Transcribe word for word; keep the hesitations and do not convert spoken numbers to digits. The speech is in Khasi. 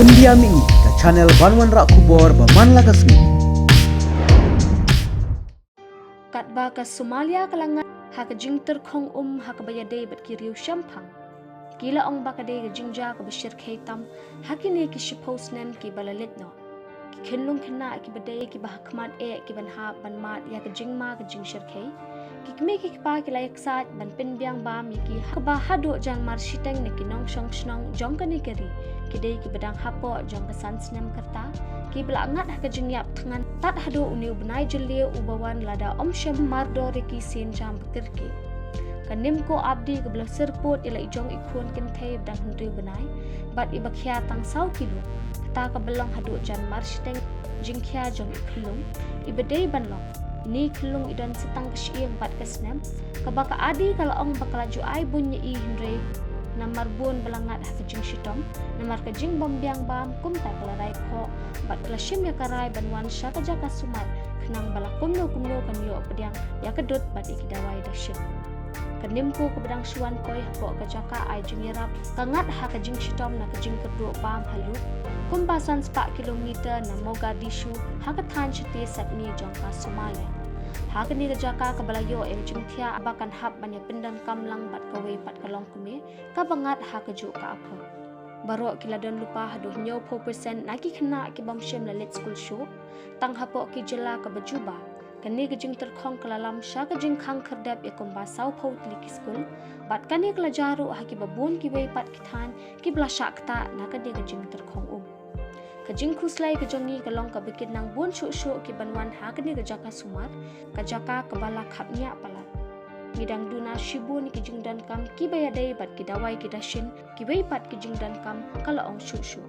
India Mini, ka channel ban wanrah khubor ba man la ka sngi. Katba ka Somalia ka la ngat ha ka jingtyrkhong um ha kaba ïadei bad ki riew shemphang, ki la ong ba ka dei ka jingjia kaba shyrkhei tam ha kine ki shiphew snem kiba la leit noh. Ki khyllung khynnah kiba dei kiba ha khmat eh ki ban hap ban mad ïa ka jingma ka jingshyrkhei. Ki kmie ki kpa ki la ïaksaid ban pynbiang bam ïa ki ha kaba haduh jan mar shiteng na ki nongshong shnong jong kane ka ri ki dei kiba dang hapoh jong ka san snem ka rta, kiba la ngat ha ka jingïap thngan tad haduh une u bnai Jylliew uba wan lada ym shym mardor ïa ki sien jam ba kyrkieh. Ka NEEMCO Abdi kaba la syrpud ïa la i jong i khun kynthei ba dang hynriew bnai bad iba khia tang saw kilo, kata kaba long haduh jan mar shiteng jingkhia jong i khyllung iba dei ban long. Ine i khyllung i don sa tang ka shyieng bad ka snem, kaba ka Adi ka la ong ba ka la ju ai bun ïa i hynrei namar bun ba la ngat ha ka jingshitom namar ka jingbym biang bam, kumta ka la rai khoh bad ka la shim ïa ka rai ban wan sha ka jaka sumar khnang ba la kumno kumno kan ïoh pdiang ïa ka dud bad ïa ki dawai dashin. Ka NEEMCO kaba dang shu wan poi hapoh ka jaka ai jingïarap ka ngat ha ka jingshitom na ka jingkyrduh bam ha Luk, kumba san spah kilometer na Mogadishu, ha ka thaiñ shatei satni jong ka Somalia. Ha kane ka jaka kaba la ïoh ïa ka jingthiah ba kan hap ban ïa pyndonkam lang bad kawei pat ka longkmie kaba ngat ha kajuh ka apot. Baroh ki la don lypa haduh hynñiewphew percent na ki khynnah ki bym shym la leit skul shuh, tang hapoh ki jylla kaba Juba. Kane ka jingtyrkhong ka la lam sha ka jingkhang khyrdep ïa kumba sawphew tylli ki skul bad kane ka la jia ruh ha kiba bun kiwei pat ki thaiñ kiba la shah ktah na kane ka jingtyrkhong um. Ka jingkhuslai ka jong ngi ka long kaba kin nang bun shuh shuh ki ban wan ha kane ka jaka sumar, ka jaka kaba la khapngiah palat. Ngi dang duna shibun ïa ki jingdonkam kiba ïadei bad ki dawai ki dashin, kiwei pat ki jingdonkam, ka la ong shuh shuh.